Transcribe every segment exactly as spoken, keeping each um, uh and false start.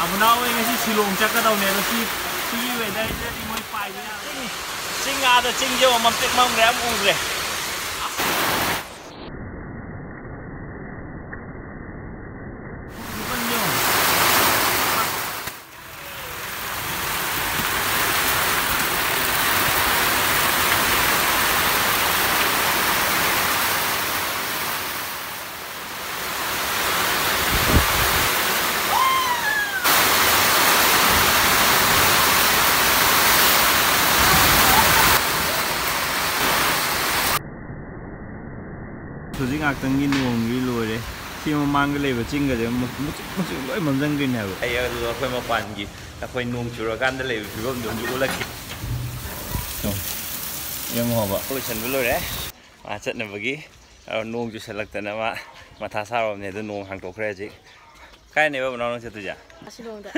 ꯑꯕꯨꯅꯥꯎ ꯍꯣꯏ ꯉꯁꯤ ꯁꯤꯂꯣꯡ ꯆꯠꯀꯗꯧꯅꯦ, ꯑꯗꯣ ꯁꯤ, ꯁꯤꯒꯤ ꯋꯦꯗꯔꯁꯤꯗꯗꯤ ꯃꯣꯏ ꯄꯥꯏꯕ ꯌꯥꯔꯣꯏ꯫ ꯆꯤꯡ ꯑꯥꯗ ꯆꯤꯡꯁꯦ ꯃꯝꯇ꯭ꯔꯤꯛ ꯃꯝꯈ꯭ꯔꯦ, ꯑꯝ ꯎꯗ꯭ꯔꯦ꯫ ꯍꯧꯖꯤꯛ ꯉꯥꯛꯇꯪꯒꯤ ꯅꯣꯡꯗꯤ ꯂꯣꯏꯔꯦ꯫ ꯁꯤ ꯃꯃꯥꯡꯗ ꯂꯩꯕ ꯆꯤꯡꯒꯁꯦ ꯃꯨ-, ꯃꯨꯁꯨꯛ ꯃꯨꯁꯨꯛ ꯂꯣꯏ ꯃꯝꯁꯤꯟꯈ꯭ꯔꯤꯅꯦ ꯍꯥꯏꯕ꯫ ꯑꯩ ꯑꯗꯨ ꯑꯩꯈꯣꯏ ꯃꯄꯥꯟꯒꯤ, ꯑꯩꯈꯣꯏ ꯅꯣꯡ ꯆꯨꯔꯀꯥꯟꯗ ꯂꯩꯕ ꯐꯤꯕꯝꯗꯣ ꯑꯃꯨꯛ ꯎꯠꯂꯛꯀꯦ꯫ ꯌꯦꯡꯉꯣ ꯍꯥꯏꯕ꯫ ꯂꯣꯏꯁꯟꯕ ꯂꯣꯏꯔꯦ꯫ ꯃꯥ ꯆꯠꯅꯕꯒꯤ, ꯑ, ꯅꯣꯡ ꯆꯨꯁꯜꯂꯛꯇꯅ ꯃꯥ ꯃꯊꯥ ꯁꯥꯔꯕꯅꯦ꯫ ꯑꯗꯨ ꯅꯣꯡ ꯍꯥꯡꯇꯣꯛꯈ꯭ꯔꯦ ꯍꯧꯖꯤꯛ꯫ ꯀꯥꯏꯅꯦꯕ ꯕꯅꯥꯎ ꯅꯪ ꯆꯠꯇꯣꯏꯁꯦ? ꯁꯤꯂꯣꯡꯗ꯫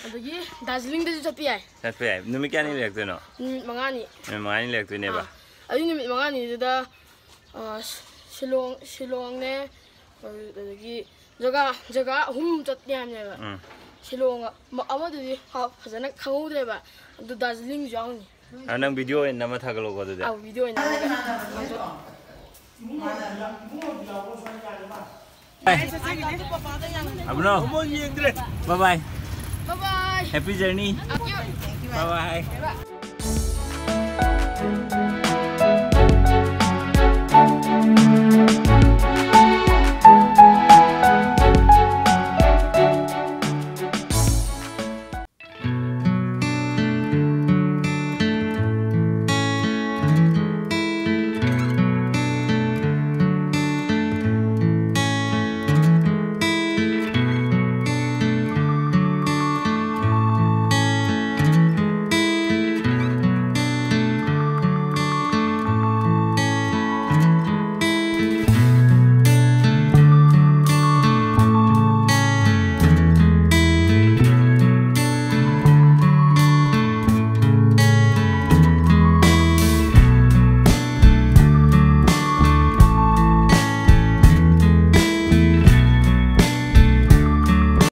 ꯑꯗꯒꯤ ꯗꯥꯔꯖꯤꯂꯤꯡꯗꯁꯨ ꯆꯠꯄ ꯌꯥꯏ꯫ ꯆꯠꯄ ꯌꯥꯏ꯫ ꯅꯨꯃꯤꯠ ꯀꯌꯥꯅꯤ ꯂꯩꯔꯛꯇꯣꯏꯅꯣ? ꯅꯨꯃꯤꯠ ꯃꯉꯥꯅꯤ꯫ ꯅꯨꯃꯤꯠ ꯃꯉꯥꯅꯤ ꯂꯩꯔꯛꯇꯣꯏꯅꯦꯕ? ꯑꯥ꯫ ꯑꯗꯨꯒꯤ ꯅꯨꯃꯤꯠ ꯃꯉꯥꯅꯤꯗꯨꯗ, ꯑꯥ, ꯁꯤ-, ꯁꯤꯂꯣꯡ, ꯁꯤꯂꯣꯡꯅꯦ, ꯑꯗꯨꯗꯒꯤ ꯖꯒꯥ, ꯖꯒꯥ ꯑꯍꯨꯝ ꯆꯠꯅꯤ ꯍꯥꯏꯕꯅꯦꯕ꯫ ꯎꯝ꯫ ꯁꯤꯂꯣꯡ ꯑꯃ-, ꯑꯃꯗꯨꯗꯤ ꯍꯥ-, ꯐꯖꯅ ꯈꯪꯍꯧꯗ꯭ꯔꯦꯕ꯫ ꯑꯗꯨ ꯗꯥꯔꯖꯤꯂꯤꯡꯁꯨ ꯌꯥꯎꯅꯤ꯫ ꯑ, ꯅꯪ ꯚꯤꯗꯤꯑꯣ ꯑꯣꯏꯅ ꯅꯝꯃ ꯊꯥꯒꯠꯂꯛꯑꯣꯀꯣ ꯑꯗꯨꯗꯤ꯫ ꯑꯧ, ꯚꯤꯗꯤꯑꯣ ꯑꯣꯏꯅ ꯅꯝꯃꯒ ꯊꯥꯒꯠꯂꯛꯑꯣ꯫ ꯑꯕꯨꯅꯣ꯫ ꯕꯥꯏ ꯕꯥꯏ꯫ Bye bye. Happy journey. Okay. ꯕꯥꯏ ꯕꯥꯏ꯫